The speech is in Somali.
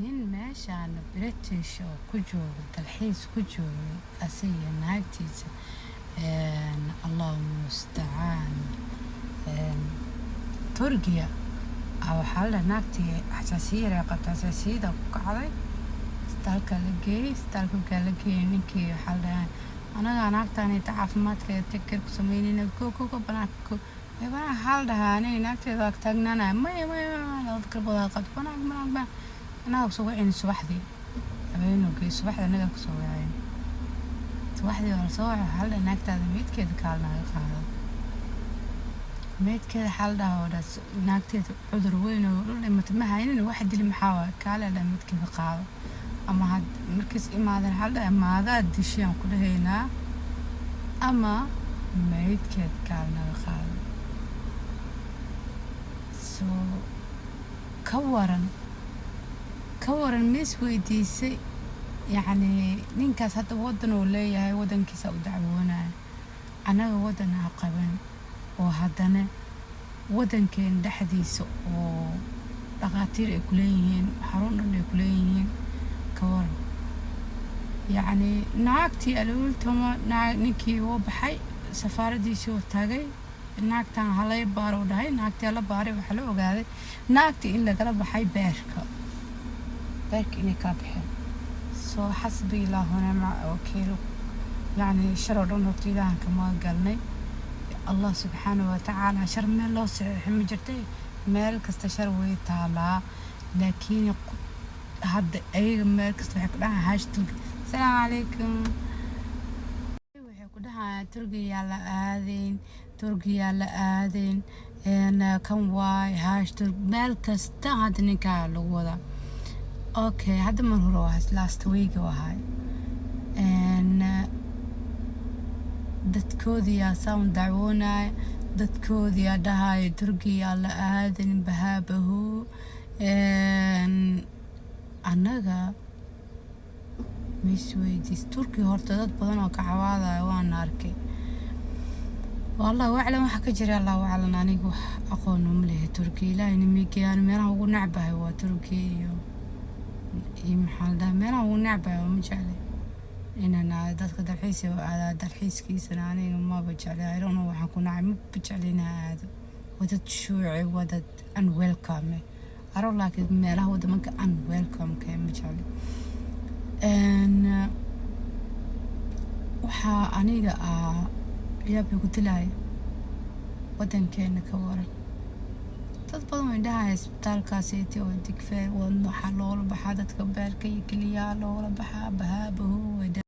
Nin meeshaan British oo ku jooga, dalxiis ku joogay, asiga naagtiisa, Allahu mustacaan, Turkiya waxaa la dhahay naagtii xasaasiyad yar ay qabtay. Xasaasiyada ku kacday, isbitaalka la geeyey. Isbitaalka markaa la geeyey ninkii, waxaa la dhahay, anagaa naagtaan inta caafimaadkeeda take care ku sameynayna, go, go, go, banaanka go. Banaanka waxaa la dhahaa, aniga naagteeda waa taagnaanaya. Maya, maya, maya, labada garbood aa qabto, banaanka, banaanka, banaanka. Anagaa kusoo wacayna subaxdii, habeenuu geeyey, subaxdii anagaa kusoo wacayna. Subaxdii waa lasoo wacay. Waxaa la dhahay, naagtaada meydkeeda kaal naga qaado. Meydkeeda waxaa la dhahaa oo dhaas naagteeda cudur weyn oo la dhimatay ma haynin, wax dili maxaa waaye? Kaale la dhahay, meydkeeda qaado. Ama had markiis imaadeen, waxaa la dhahay, maadaa dishay aan ku dhahaynaa ama meydkeeda kaal naga qaado. So ka waran, ka waran? Ma is weydiisay? Yacni ninkaas hadda waddan uu leeyahay, waddankiisa u dacwoonaya. Annaga waddan ha qaban oo haddana waddankeen dhexdiisa oo dhakhaatiir ay ku leeyihiin, xarun dhan ay ku leeyihiin. Ka waran? Yacni naagtii aluultama naag, ninkii wuu baxay, safaaradiisii uu tagay. Naagtan halay baaro u dhahay. Naagtii la baaray, waxaa la ogaaday naagtii in lagala baxay beerka, beerka inay kala baxeen. Soo xasbi Ilaahu nicma wakiil. Yacni shar oo dhan horta Ilaahan kama galnay, Allah subxaanahu watacaala. Shar meel loo saxiixi ma jirtay, meel kasta shar way taalaa. Laakiin hadda ayaga meel kasta waxay ku dhahaan hashtag asalaamu calaykum. Waxay ku dhahayaan Turkiyaa la aadayn, Turkiyaa la aadayn, kan waay hashtag meel kasta hadda ninkaa lagu wadaa. Okay, hadda mar hore waa last week ahay, dadkoodiyaa saan dacwoonaya, dadkoodiyaa dhahaya Turkiyaa la aadin, bahaabahu. Annaga ma isweydiis Turkiga horta dad badan oo ka cawaadaya waan arkay. Wallahu aclam waxa ka jira, Allahu aclam. Aniga wax aqoon uma lehe Turkiya. Ilaahayna migeeyaan. Meelaha ugu necbahay waa Turkiya iyo maxaa la dhahaa, meelaha ugu necbahay oo ma jeclay inaan aado. Dadka dalxiis oo aadaa, dalxiiskiisana aniga maba jeclay. I don't know waxaan ku nacay, maba jeclay inaan aado. Waa dad shuuci, waa dad unwelcome. I don't like it. Meelaha wadamanka unwelcome ka ma jecli. Waxaa aniga yaab igu dilaya wadankeena. Ka waran? Dad badan way dhahaya isbitaalkaasiti oo Digfeer waxaa loola baxaa dadka beerka iyo keliyaha loola baxaa, bahaabahu way.